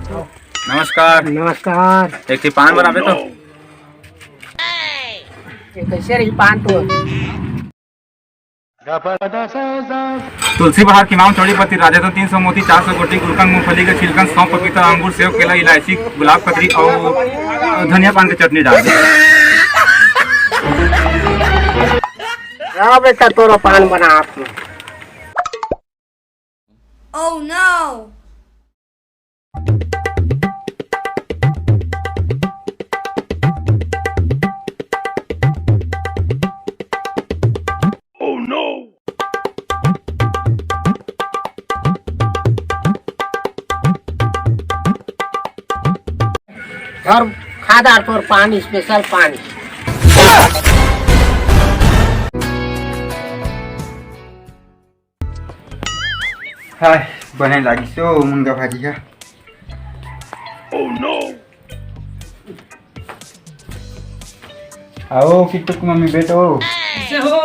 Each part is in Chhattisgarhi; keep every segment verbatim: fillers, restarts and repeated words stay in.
नमस्कार। नमस्कार। एक ठी पान बनाबे तो। ये कैसे रही पान तो? तुलसी बहार, किमाम, चौड़ी पत्ती, राजरत्न, तीन सौ मोती, चार सौ गोटी, गुलकंद, मूंगफली के छिलकन, सौंफ, पपीता, अंगूर, सेव, केला, इलायची, गुलाब कतरी अउ धनिया पान के चटनी डाल दे। हाँ बेटा, तोरा पान बना आप। Oh no! और खादार तोर पानी, स्पेशल पानी। हाय, बने लागिस ओ मुनगा भाजी हा। आओ किट्टू के मम्मी, बैठो। कैसे हो?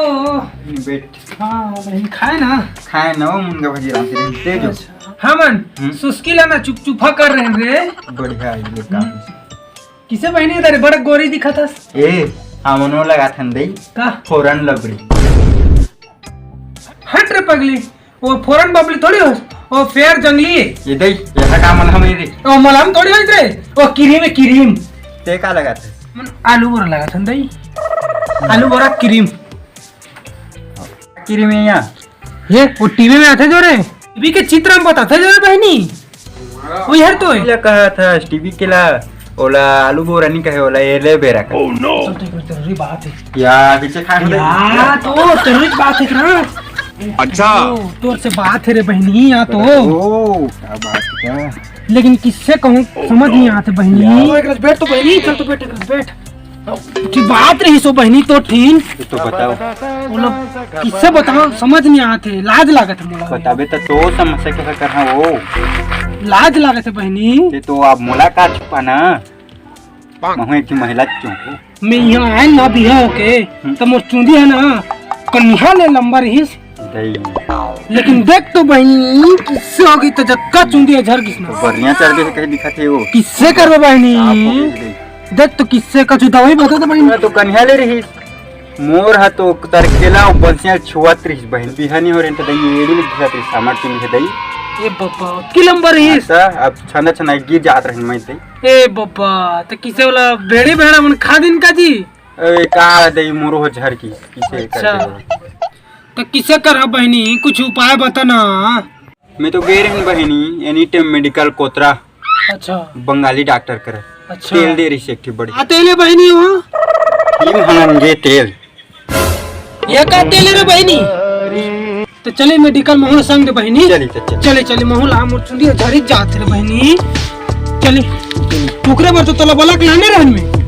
बैठ। हाँ, बहन, खाए ना? खाए ना ओ मुनगा भाजी, राम से रहते जो। अच्छा। हाँ मन, हम्म। सुस्की ला ना, चुपचुपा कर रहे हैं रे। बढ़िया है ये काम। हम्म। किसे बहनी इधर बड़ा गोरी दिखत हस? ए, हमनो लगाथन दई। का? फोरन लबड़ी। हट रे पगली, वो फोरन बबली थोड़ी हो, वो फेयर जंगली है। ये दई, ये हटा मन हमें रे। ओ मलहम थोड़ी हो रे, वो क्रीम है, क्रीम। ते का लगाथस? मन आलू बोरा लगाथन दई। आलू बोरा क्रीम। क्रीम है यहाँ। ये वो टीवी में आथे जो रे, टीवी के चित्र हम बताथे जो रे बहनी। वो यार तो है। ला कहा था टीवी के ला, ओला आलू बोरा नहीं कहे, ओला एलोवेरा का। चल, तो एक जरूरी बात है। या पीछे खा ले। या तो जरूरी बात है ना। अच्छा। ओ, तोर से बात है रे बहनी, या तो। ओ, क्या बात है? लेकिन किससे कहूँ, समझ नहीं आते बहनी। या। एक रस बैठ तो बहनी, चल तो बैठ, एक रस बैठ। की बात रही सो बहनी तो ठीन। ये तो बताओ। बोलो, किससे बताओ, समझ नहीं आते, लाज लागत है मोला। बताबे तो, तो समस्या कैसा कर हाँ वो। लाज लागत है बहनी। ये तो आप मुलाकात छुपाना। महू एक महिला क्यों? मैं यहाँ आए ना बिहाव के, हम्म। तो मोर चुंदी है ना, कन्या ले लंबा रहीस। दई। लेकिन देख तो बहनी, किससे होगी तो जक्का चुंदी है झर गिस ना। तो बढ़िया चढ़ के कहीं दिखा थे वो। किससे करबे बहनी? आप हो गई दई। देख तो किससे कछु दवाई बता तो बहनी। मैं तो कन्या ले रहीस। मोर हा तो तरकेला अउ बंसिया छुआत रहीस बहन। बिहानी हो रहे तो दई एड़ी ले घिसत रहीस, सामर चुंदी है दई। ए बाबा, की लंबा रहीस? अच्छा, अब छंदा छंदा गिर जात रहीन मैं दई। ए बब्बा, त किसे वाला भेड़ी भेड़ा मन खा दिन का जी? ए, का दई मोरो हो झर की, किसे कर अच्छा। दे? त किसे कर बहनी, कुछ उपाय बता ना। मैं तो गए रहन बहनी, एनी टाइम मेडिकल कोतरा। अच्छा। बंगाली डॉक्टर कर। अच्छा। तेल दे रही से एक ठे बड़ी। आ तेल है बहनी वो? ये हंगे तेल। ये का तेल रे बहनी? तो चले मेडिकल महू संग दे बहनी। चली, चल, चल। चले, चले महू ला मोर चुंदी झरी जात रे बहनी। चले। टुकरे बर तो तोला बलक लाने रहन में।